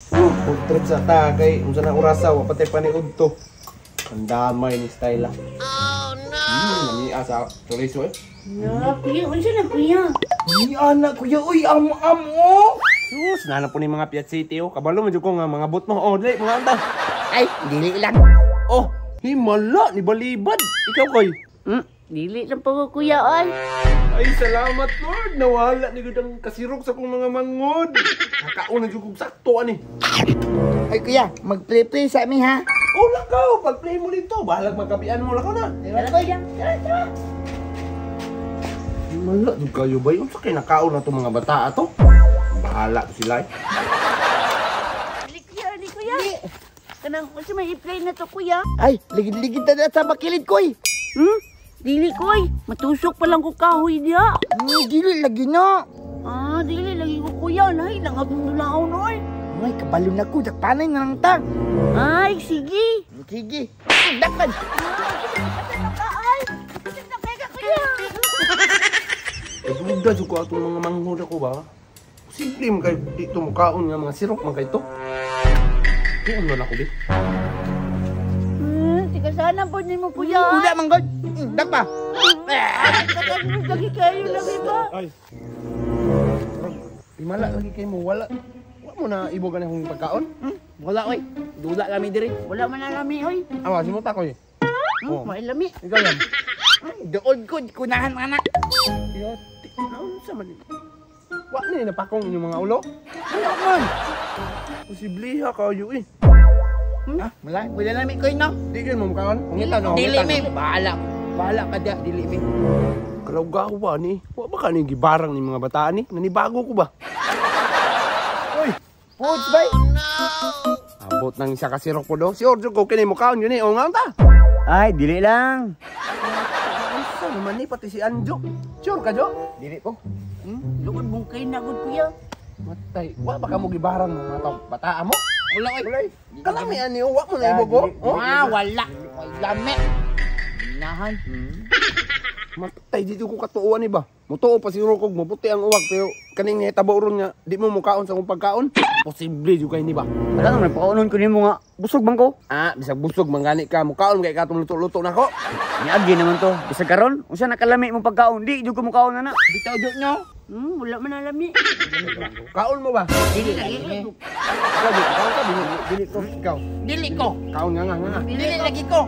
Food trip sa ta kay unsa na orasa wa patay paniud to. Ang damay ni style. Oh no. Nami sa chorizo eh. Na, kuya, unsa na kuya? Ni ana kuya oy am-am oh. Sus, nana po ni mga Piat City oh. Kabalo man jud ko nga mga bot mo. Oh, dili mga anta. Ay, dili lang. Oh, himala ni balibad. Ikaw koy. Dili lang po kuya ay. Ay, salamat Lord. Nawala ni gud ang kasirok sa kong mga mangod. Nakaon na jud kog sakto ani. Ay kuya, mag-play-play sa ami ha. Oh, lakaw, pag-play mo dito, bahalag magkapian mo lakaw na. Tara kuya. Tara, tara. Himala jud kayo bay. Unsa kay nakaon na to mga bata ato? Bahala to sila eh. Dili kuya, dili kuya. Kanang unsa may i-play na to kuya? Ay, ligid-ligid na sa bakilid koy. Dili koy, matusok pa lang ko kahoy diha. Dili lagi na. Ah, dili lagi ko kuya, lahi lang atong dulaon oy. Ay, kabalo na ko, dakpanay na lang ta. Ay, sige. Sige. Dakpan. Ay, na kuya. Duda jud ko atong mga manghod ako ba? Simple man kayo dito mukaon nga mga sirok man kayo to. Tuon na ako bi. Tika sana po nimo kuya. Uda man god. Dakpa. Lagi kayo lagi ba? Ay. Himala lagi kayo mo wala. Wa mo na ibo gani akong pagkaon? Wala oy. Dula kami diri. Wala man na lami oy. Awa si mo ta koy. Oh. Mailami. Ikaw yan. Dood ko kunahan anak. Yati, naunsa man ni? Wa ni napakong inyong mga ulo? Wala man. Posibliha kayo eh. Ah, wala, wala lami koy no. Di gyud mo mukaon? Pangitan no. Dili mi, bahala. Bahala ka dia, dili mi. Kalawgawa ni. Wa ba ka ni gibarang ni mga bataan ni? Nanibago ko ba? Oy, foods bay. Abot nang isa ka sirok po do. Si Orjo ko kini mukaon yun eh. O nga ta. Ay, dili lang. Unsa naman ni pati si Anjo. Sure ka Jo? Dili ko. Luod mong kay na gud kuya. Matay. Wa ba ka mo gibarang mga tao bataan mo? Wala oy. Kalamian ni wa mo na ibogo. Oh? Ah, wala. Lami. Nahan. Matay dito ko katuoan ni ba. Mutuo pa siguro kog maputi ang uwag pero kaning nahitabo ron nga di mo mukaon sa akong pagkaon. Posible jud kay ni ba. Wala naman pakaunon ko nimo nga busog man ko. Ah, bisag busog man gani ka mukaon kay katong luto-luto nako. Niagi naman to. Bisag karon unsa nakalami mo pagkaon, di jud ko mukaon ana. Bitaw jud nyo. Wala man nalami. Kaon mo ba? Dili lagi mi. Ikaw, kaon ka dili, dili ko ikaw. Dili ko. Kaon nga nga nga. Dili lagi ko.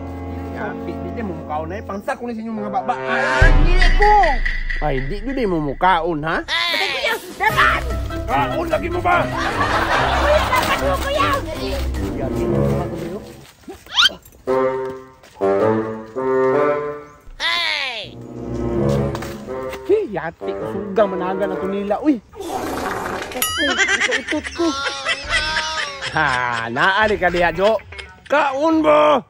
Yapi, di mo mukaon na eh. Pangsa ko ni sa inyong mga baba. Ah, dili ko. Ay, di jud mo mukaon ha? Batay kuya, dapat. Kaon lagi mo ba? Kuya, dapat mo kuya. Yapi, ako diri. Hey! Yati, usuga managa na to nila. Uy! Utot ko. Ha, naali ka diha, Jo. Kaon ba?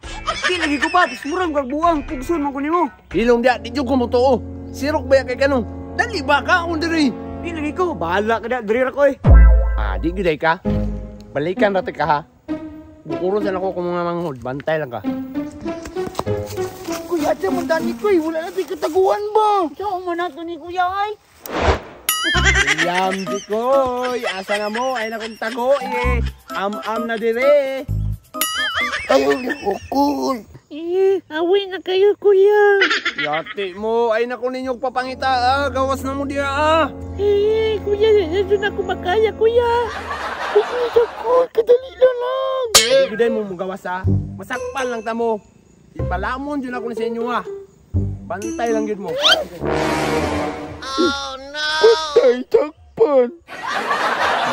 Di lagi ko pa, murang kag buang, pugson man ko nimo. Hilong diha, di jud ko motuo. Sirok ba kay kanong? Dali ba kaon diri? Di lagi ko, bahala ka diha, diri ra ko eh. Ah, di gyud ay ka. Balikan ra ka ha. Bukuron sa nako kung mga manghod, bantay lang ka. Kuya, ate mo dani koy, wala na tay kataguan ba? Sao man nato ni kuya ay? Yam di koy, asa na mo? Ay na kong tago eh. Am-am na dire. Ayaw niya ko, koy. Eh, away na kayo kuya. Yati mo, ay nako ninyo papangita ah. Gawas na mo diha ah. Eh, kuya, doon ako makaya kuya. Kuya, koy, kadali lang. Hindi gyud mo mugawas ah. Masakpan lang ta mo. Ipalamon jud ako ni sa inyo ah. Bantay lang gyud mo. Oh no! Patay, takpan.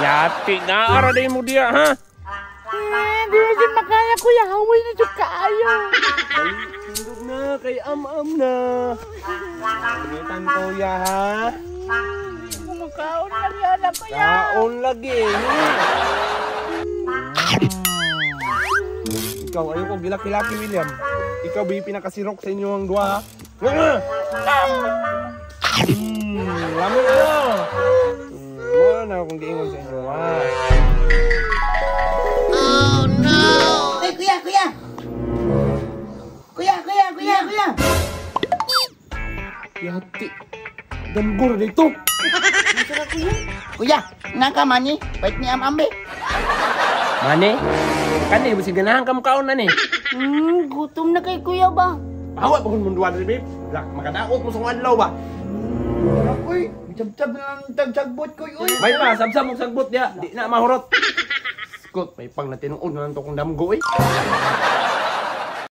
Yati na ara day mo diha ha. Eh, di na dyan makaya kuya. Haway na dyan kaayo. Dali, tindog na kay am-am na. Pangitan kuya ha. Kaon lagi anak kuya. Kaon lagi. Ikaw, ayoko gilaki-laki William. Ikaw ba yung pinakasirok sa inyo ang duha? Lami na. Mo na akong giingon sa inyo ha. Oh no! Ay, kuya, kuya! Kuya, kuya, kuya, kuya! Yati, damgor dito. Kuya, naka mani, pait ni am-am be. Mani? Kani mo ganahan ka mukaon na ni. Gutom na kay kuya ba? Bawa pa kung munduan rin, babe. Makadaot mo sa kong adlaw ba? Uy, tab-tab na lang tagsagbot ko, uy. May pa, sabsab mong sagbot niya. Di na mahurot. Skot, may pang natinuod na lang to kong damgo eh.